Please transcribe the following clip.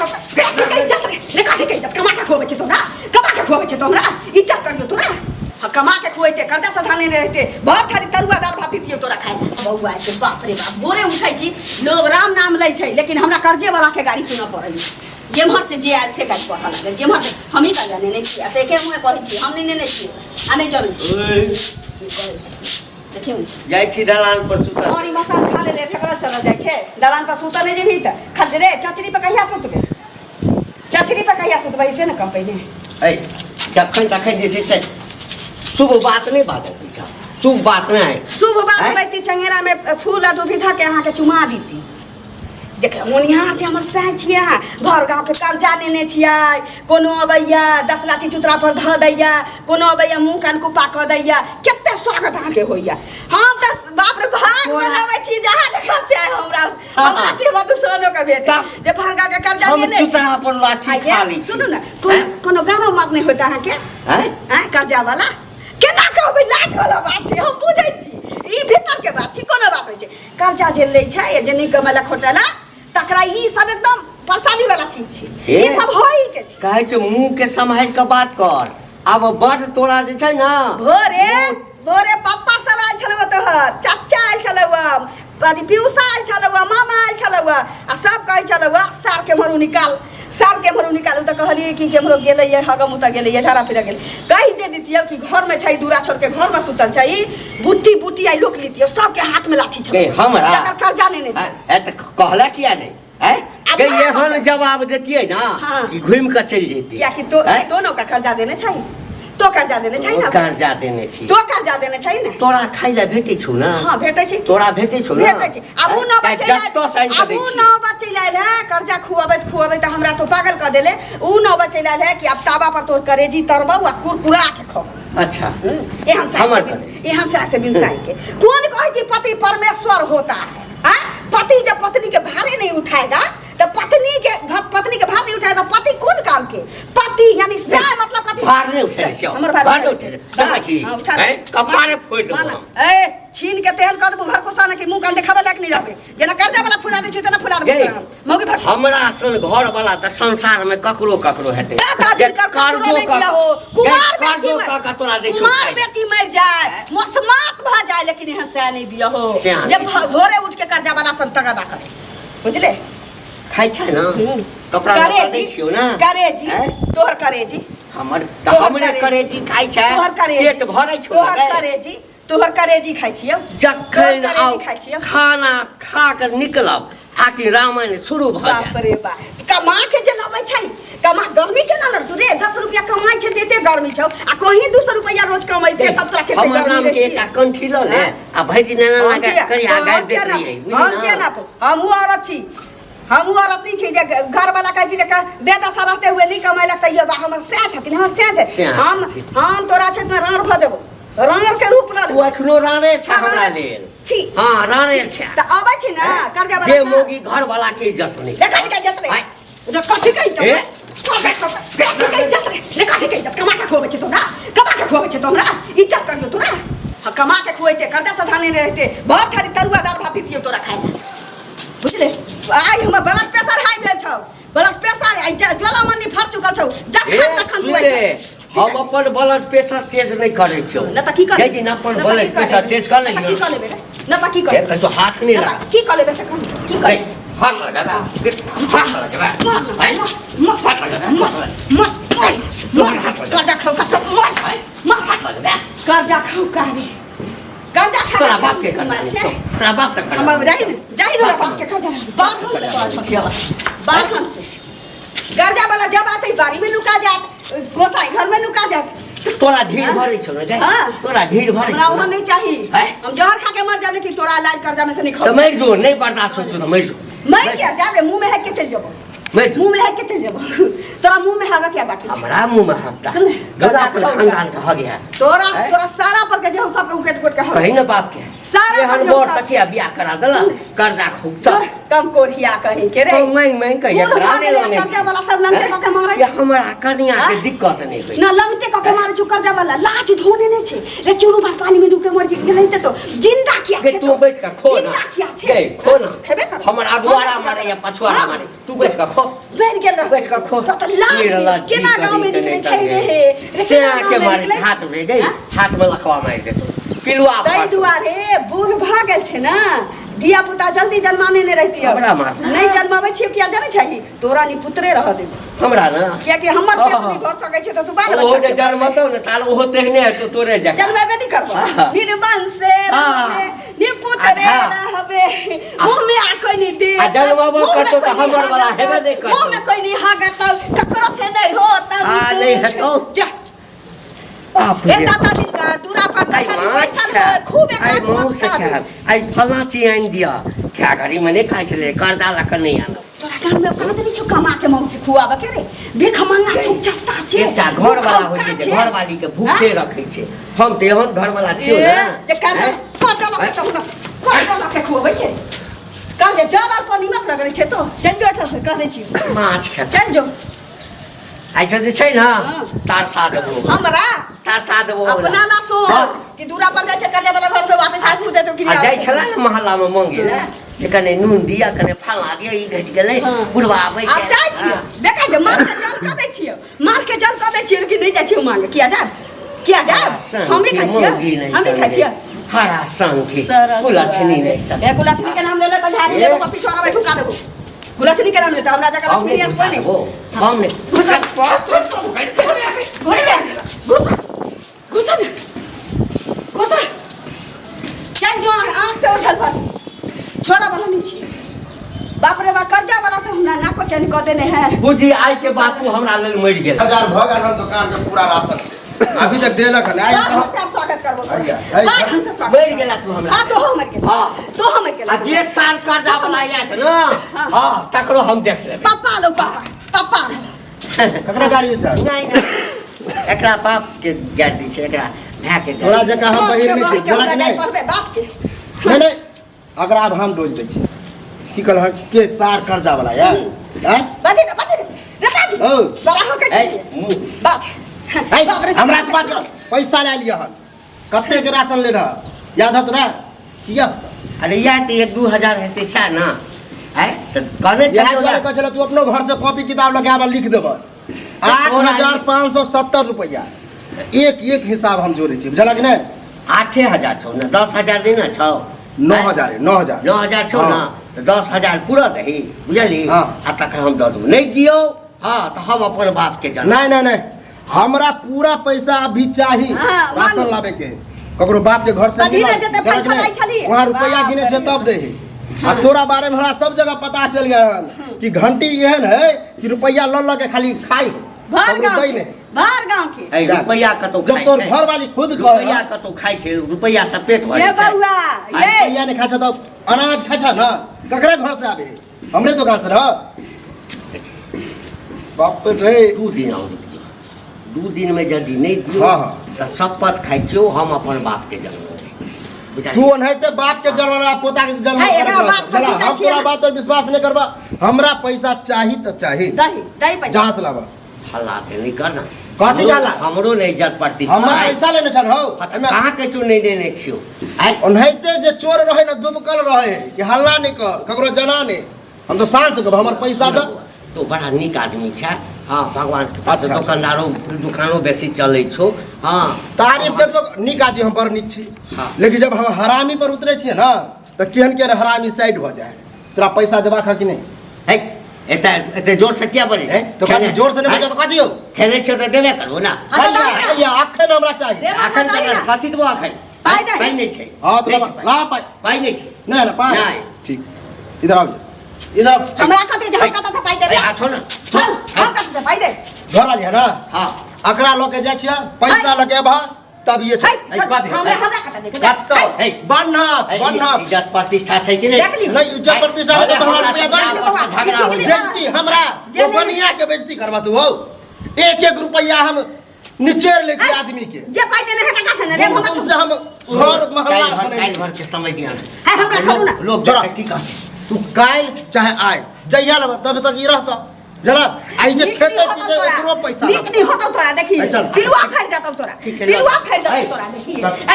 खाउ कथी के इज्जत रे रे कथी के इज्जत कमा के खुआबै छै तोरा कमा के खुआबै छै तोरा इज्जत करियो तोरा हाँ कमा के खुएते कर्जा सधा लेने रहते बहुत खाली तरुआ दाल भात दितियो तोरा खाए ला बौआ के बाप रे बाप भोरे उठै छी लोग राम नाम लै छै लेकिन हमरा कर्जे वाला के गाड़ी सुनऽ पड़ै जेम्हर से जे आयल से गाड़ी पढ़ऽ लागल जेम्हर से हमही कर्जा नेने छी आ तऽ एके मुँहे कहै छी हम नहि नेने छी आ नहि जनै छी की कहै छी देखियौ जाइ छी दलान पर सुतल और ई मसान खा लेले ठकरल चलल जाइ छै दलान पर सुतल नहि जेबही तऽ खजरे चचरी पर कहिया सुतबे चचरी पर कहिया सुतबै से ने कम पहिने ऐ जखन तखन जे छै से शुभ बात नहि बाजऽ छै शुभ बात नहि शुभ बात आँय? बैती चंगेरा में फूल आ दुविधा के अहाँके चुमा दीती जे होनिहार छै हमर सएह छियै अहाँ भर गाँवके कर्जा लेने छियै कोनो अबैया 10 लाठी चुतरा पर धऽ दैया कोनो अबैया मुँह कान कुप्पा कऽ दैया कते स्वागत अहाँके होइया हम तऽ बाप रे भाग तोरा- बनाबै छी जहाँ जहाँ से आए हमरा हाँ, हमरा हाँ। की मधुसनो के भेट तब जे भर गाँवके कर्जा हम लेने छी चुतरा पर लाठी आ ये, खा लै छी सुनू ने कोनो आँय? कोनो गानो मार नहि होइत अहाँके आँय? आँय कर्जा वाला केना कहबै लाज वाला बात छै हम बुझै छी ई भीतर के बात छी कोनो बात नहि छै कर्जा जे लै छै जे नहि कमेलक खोटेलक तकरा ई सब एकदम प्रसादी वाला चीज छै ए? ई सब होइ के छै कहै छै मुँह के सम्हारि कऽ बात कर आब बड तोरा जे छै ने भोरे भोरे पप्पा सब आयल छलौ तोहर चाचा आयल छलौ अथी पीयूषा आयल छलौ मामा आयल छलौ आ सब कहै छलौ सार के मरू निकाल सार के मरू निकाल तऽ कहलियै कि केम्हरो गेलैए हगम उतऽ गेलैए झाड़ा फिरा गेलै कहि दे दितियै कि घरमे छै दूरा छोड़ के घरमे सुतल छै बुट्टी बुट्टी आइ लोक लितियै सबके हाथमे लाठी छलै गे, हमरा? जकर कर्जा लेने छै ए तऽ कहला किया नहि आँय? आब गे कहाँ एहन बचल? जवाब देतियै ने हाँ। कि घुमि कऽ चलि जैती कियाकि तो आँय? तो ने ओकरा कर्जा देने छै तो कर्जा देने छै ने कर्जा देने छी तो कर्जा देने छै ने तोरा खाइ लए भेटै छौ ने हाँ भेटै छै तोरा भेटै छौ ने भेटै छै आब उ नौ आँय? बच्चे जत्तो साइन कऽ आब दै उ छी नौ बच्चे लायल है कर्जा खुआबैत खुआबैत हमरा तो पागल कऽ देले उ नौ बच्चे लायल है कि अब तावा पर तोर करेजी तरबौ आ कुरकुरा के खो अच्छा एहन साग हमर से करेजी। एहन साग से बिन साग के कोन कहै छै पति परमेश्वर होता है आँय? पति जब पत्नी के भारे नहीं उठाएगा तो पत्नी के पत्नी के भार नहीं उठाएगा पति कौन काम के पति यानी से मतलब कथी भार नहीं उठेले छियौ हमर भार भार नहीं उठेले देखै छी हाँ, उठा हैं? कपारे फोड़ि देबौ माना, हम। ए छीन के तेहन कऽ देबौ भरकोसा ने कि मुंह कान देखाबै लायक नहीं रहबे जेना कर्जा वाला फुला दै छियै तेना फुला देबौ गे, तोरा हम। मौगी भर हमरा सन घर वाला तऽ संसार में ककरो ककरो हेतै दादा जे जिनकर ककरो कर्जो नहीं कऽ- दिया हो गे, कुमार बेटी कर्जो मर कऽ कऽ तोरा दै छौ कुमार खाइ। बेटी मर जाए मसमात भऽ जाए लेकिन यहाँ सह नहीं दिया हो सएह जब नहि भोरे उठ के कर्जा वाला सब तगादा करे बुझले खाइ छै ने कपड़ा लत्ता दै करेजी छियौ ने करेजी हैं? तोहर करेजी हमर तऽ तोहर हमरे करेजी। करेजी खाइ छै तोहर करेजी पेट भरै छौ तोहर ने रे? करेजी तोहर करेजी खाइ छियौ जखन तोहर करेजी आउ खाइ छियौ खाना खा कऽ निकलब आकि रामायण शुरू भऽ बाप जायत रे बाप कमा के जे लबै छै कमा गर्मी केना लड़तौ रे 10 रुपया कमाइ छै तऽ एते गर्मी छौ आ कहीं 200 रुपया रोज कमैते तब तोरा कते हमर गर्मी नाम के रहितै। एकटा कंठी लऽ ले आ भरि दिन एना हम लगा किया- करी आ हम गारि किया दैत ना- रहियै बुझली हम किया ने ना हम उ औरत छी हम उ औरत नहीं छी जे घर वाला कहै छी जे दे दशा रहते हुए नहीं कमैलक तैयो बा हमर सएह छथिन हमर सएह छै सएह हम छथिन। हम तोरा क्षेत्र में राण भऽ जेबौ राणर के रूप लऽ ओ एखनो राणे छै हमरा लेल छी हँ राणे छै तऽ अबै छी ने कर्जा वाला जे मौगी घर वाला के इज्जत नहि देखा के इज्जत आँय। नहि कथी के इज्जत ए? कथी के इज्जत रे ने कथी के इज्जत कमा के खुआबै छै तोरा कमा के खुआबै छै तोरा इज्जत करियो तोरा हाँ कमा के खुएते कर्जा सधा लेने रहते बहुत खाली तरुआ दाल भात दितियो तोरा खाए ला बुझले आइ हमर ब्लड प्रेशर हाई भेल छौ ब्लड प्रेशर आइ ज्वालामणि फट चुकल छौ ए जखन तखन सुन ले हम अपन ब्लड प्रेशर तेज नहि करै छियौ न तऽ की कर जाहि दिन अपन ब्लड प्रेशर तेज कर की लेलियौ कर लेबे रे न तऽ की कर फेर कहै छौ हाथ नहि न लगा तऽ की कर लेबे से कह की कर नहीं, हाथ लगाबे हाथ लगाबे हाथ लगाबे कर्जा खाऊ का मर हाथ लगाबे कर्जा खाऊ का रे कर्जा खा तोरा बाप के कर्जा नहि छौ तोरा बाप से कर्जा हमर जाहि ने जाहि ने बाप के कर्जा बाप से तोरा बाप से कर्जा वाला जब आते बाड़ी में लुका जात गोसाई घर में लुका जात तोरा ढीर भरै छौ ने गै हाँ। तोरा ढीर भरै हमरा छौ ओहन ने नहीं चाही हैं? हम जहर खा के मर जाब लेकिन तोरा लाज कर्जा में से नहीं तऽ खाओ मरि जो नहि बर्दाश्त होइ छौ तऽ मरि जो मर क्या जाबे मुंह में है के चल जेबो मरि जो मुंह में है के चल जेबो तोरा मुंह में हवा क्या बाकी छै? हमरा मुंह में हकता सुन ले, गौरा अपन तोरा खानदान के हग है तोरा हैं? तोरा सारा पर के जे हम सबके उकेट उकेट के हक कही ना बाप के सारा एहन पर बर सब- सखिया बियाह करा देला कर्जा खूब तोर कम कोढ़िया कहीं के रे तो मांग मांग के बूढ़ एकरा भऽ ले गेलै, लने कर्जा वाला सब लंगटे कऽ के मारै ये हमरा कनिया के हैं? दिक्कत नहीं होई ना लंगटे कऽ के मारै छौ कर्जा वाला लाज धोने नहि छै रे चुरू भर पानी में डूब के मर गेलै तऽ तो जिंदा किया गे छै तू बैठ के खो ना जिंदा किया छै गे खो ना खेबे कर हमर अगुआरा मारे या पछुआरा मारे तू बैठ के खो। खो। मरि गेल रहतौ। बैस कऽ खो। तो तऽ लाज निर्लज्ज केना गाँव में करी निकलै के छै नहि रे हे रे से केना के गाँव में मारे निकलै हाथ में गई हाँ? हाथ में लखवा मारि देतो पिलुआ ताहि फाटो। दुआरे बूढ़ भऽ गेल छै ने धिया पुता जल्दी जन्माने नहि रहती हमरा मारतै। नहि जन्माबै छियै किया जानै छही तोरा नि पुत्रे रह देबो हमरा ना कियाकि हमर पेट हाँ। नहि भर सकै छै तऽ तू बाल ओहो बच्चा जे के जन्मतौ ने साल ओहो तेहने हेतौ तोरे जकाँ जन्मेबे नहि करबो हाँ। निर्वंशे हाँ। रहबे निपुत्रे हाँ। रहबे मुँह में आ कोई नहीं दे आ जन्मबो करतौ तऽ हमर वाला हेबे नहि करतौ। मुँह में कोई नहीं हागतौ ककरो से नहीं होतौ हाँ, नहि हेतौ। जा बाप ए रे दादा दिन का दूरा पर आइ दसा माछ पैसा खायब, खूब एक आइ आध मांस मस्का दे। खायब, आइ फलाँ चीज आनि दिअ खा घड़ी मे नहि खाइ छलै कर्जा लऽ कऽ नहि आनब तोरा गाम में कहाँ देने छौ कमा के मौके खुआबऽ के रे भीख मंगा चुपचाप छे एकटा घरवाला होइ छै जे घरवाली के भूखे रखै छै हम तऽ एहन घरवाला छियौ ए, ने जे कर्जा हैं? कर्जा लऽ के तऽ हुनका कर्जा लऽ के खुअबै छै कह जे जल और पर निमक रगड़ै छै तो चल जो एहिठाम से कह दै छियौ माछ खेतै चल जो आइ से जे छै ने हाँ। तरसा देबो हमरा तरसा देबो अपना ला सोच कि दूरा पर जाइ छै कर्जा वाला घर में वापस आबू देतो कि आ जाइ छलै ने मोहल्ला मे मंगे लए जे कने नून दिअ कने फलाँ दिअ ई घटि गेलै हाँ। बुढ़वा आबै आब जाइ छियै देखै छै मार के जल कऽ दै छियै मार के जल कऽ दै छियै लेकिन नहि जाइ छियै मांगे किया जाब किया जाब हम ही खाइ छियै हम ही खाइ छियै हरा संगी कुलक्षणी नहि तऽ ए कुलक्षणी के नाम लेले तऽ झाड़ी लेबो पप्पी छोड़ा बैठू का देबो कुलक्षणी के नाम लेते हमरा जगह हम लक्ष्मी नहि नहीं घुसा कोई नहीं देबो हम नहि घुसा घुसा घुसा ना घुसा चल जो आँख से उठल पर छोड़ा वाला नहीं छियै बाप रे बाप कर्जा वाला से हमरा नाको चैन कऽ देने है बुझी आइ के बाद तू हमरा लेल मरि गेल हजार भऽ गेल हम दुकान के पूरा राशन के अभी तक देलक हन आइ बार ढंग से आप स्वागत करबो अरिया, है, बार ढंग से स्वागत मरि गेला तू हमरा हां तो हम मर गेला हाँ। तो हम मर गेला आ जे साल कर्जा वाला आयत ना हाँ। हाँ तकरो हम देख लेबै पापा लो पापा पापा ककरा गाड़ी छै नहीं नहीं एकरा बाप के गारि दै छै एकरा भाय के गारि तोरा दै छै। जकाँ हम बहिर नहि छी बोला कि नहि पढ़बे बाप के नहि नहि अगरा आब हम डोज दै छी की कहलहक के सार कर्जा वाला यार आँय? बाजे ना बाजे रे बाजे औ। बड़ा हो के ए, छी मुँह बाज है, बाप रे हमरा से बात कर पैसा लए लिअ हन कते के राशन ले रहा याद हत ना किया होता अरे इएह तऽ 1-2 हजार हेतै सएह ने आँय तऽ कहने इएह छलियौ दुआरे ने कहै छलै तू अपनो घर से कॉपी किताब लऽ के आबऽ लिख देबऽ 8570 रुपैआ एक एक हिसाब हम जोड़ै छी बुझलक नहि 8000 छौ ने 10,000 नहि ने छौ 9000 है, 9000 9000 छौ ने हाँ। तऽ 10,000 पूरा दही बुझलही हाँ। आ तखन हम दऽ देबौ नहि दियौ हँ तऽ हम अपन बापके जनम नहीं नहीं नहीं हमरा पूरा पैसा अभी चाही हाँ, राशन मांगू। लावे के ककरो बाप के घर से कभी नहीं ना जते लावे। फल फलाई छली। वहाँ रुपया बाप गिने छे रे। तब दे आ तोरा बारे में हमरा सब जगह पता चल गया हन कि घंटी एहन है कि रुपया ल ल के खाली खाई भर ककरो गांव दै के नहीं भर गांव के ऐ रुपैआ कतौ जब खाइ तोर छै घर वाली खुद कहे रुपैआ कतौ खाइ छै रुपैआ से पेट भरै ये छै बउआ आ ये रुपया नहीं खाइ छे तब अनाज खाइ छे ना ककरे घर से आबे हमरे दुकान से रह बाप रे 2 दिन और रुक जो 2 दिन में यदि नहीं दियौ हाँ, हाँ। तऽ शपथ खाइ छियौ हम अपन बाप के जन्म तू ओनाहिते बाप के जन्म वाला पोता के जन्म है, एकरा बाप के हम पिता छियै तोरा ना। बात पर विश्वास नहीं करबा हमरा पैसा चाही तऽ चाही दही दही पैसा जहाँ से लाबा हल्ला ते नहीं कर ना कथी हल्ला? हमरो नहीं इज्जत प्रतिष्ठा हमरा है। पैसा लेने छल हौ हाँ, कहाँ के चू नहीं देने छियौ आइ ओनाहिते जे चोर रहे ना दुबकल रहे कि हल्ला नहीं कर ककरो जना नहीं हम तो शान से कहब हमर पैसा दऽ तो बड़ा नीक आदमी छै हाँ भगवान के पास अच्छा, अच्छा। दोकानदारो दुकानो बेसी चलै छौ हाँ तारीफ के नीक आदमी हम बड़ नीक छी हाँ। लेकिन जब हम हरामी पर उतरे छियै ना तऽ केहन केहन हरामी साइड भऽ जाइ तोरा पैसा देबाक है कि नहीं है एते एते जोर से किया बजै छै तो कथी जोर से नहीं बजै तो कथी हो खेने छियै तऽ देबे करबो ना हाँ, तऽ कहिया दही ना। कहिया अखन हमरा चाही देबो अखन दही तऽ ना। कथी देबो अखन पाइ दही। पाइ नहि छै हाँ तो नहि ला छै पाइ। ला पाइ पाइ नहि छै नहीं ना पाइ नहीं। ठीक इधर आओ इधर आओ। हमरा कथी जे हम कतऽ से पाइ देबै ए, आ छोड़ ना हम हम कतऽ से पाइ दे घर आलियै ना हाँ अकरा लऽ के जाइ छियै पैसा लऽ के अबह तब ये है, छै कथी हमरा हमरा कतऽ दे कत्तो है। बन्हा ए, बन्हा इज्जत प्रतिष्ठा छै कि नहि देख ली। नहीं इज्जत प्रतिष्ठा रहतौ तऽ हमरा रुपया दऽ आपस में झगड़ा हो बेइज्जती हमरा जे ओ बनिया के बेइज्जती करबा तू हौ एक एक रुपया हम निचेड़ लै छी आदमी के जे पाइ लेने है कका से ने रे बूंद हमरा बूंद से हम घर महल्ला काल्हि भर बनेने काल्हि छी। भर के समय दिया है, हमरा छोड़ू ना। लोग जरा। देखै की कहतै तू काल्हि चाहे आइ जहिया लेबह तब तक ई रहतौ जरा आइ जे नीक खेतै नहीं होतौ पीतै तोरा। ओकरो पैसा नीक नहीं होतौ तोरा देखी है, चल। पिलुआ फैल जातौ तोरा ठीक छै, ल। पिलुआ फैल जातौ है, तोरा देखी तब- है।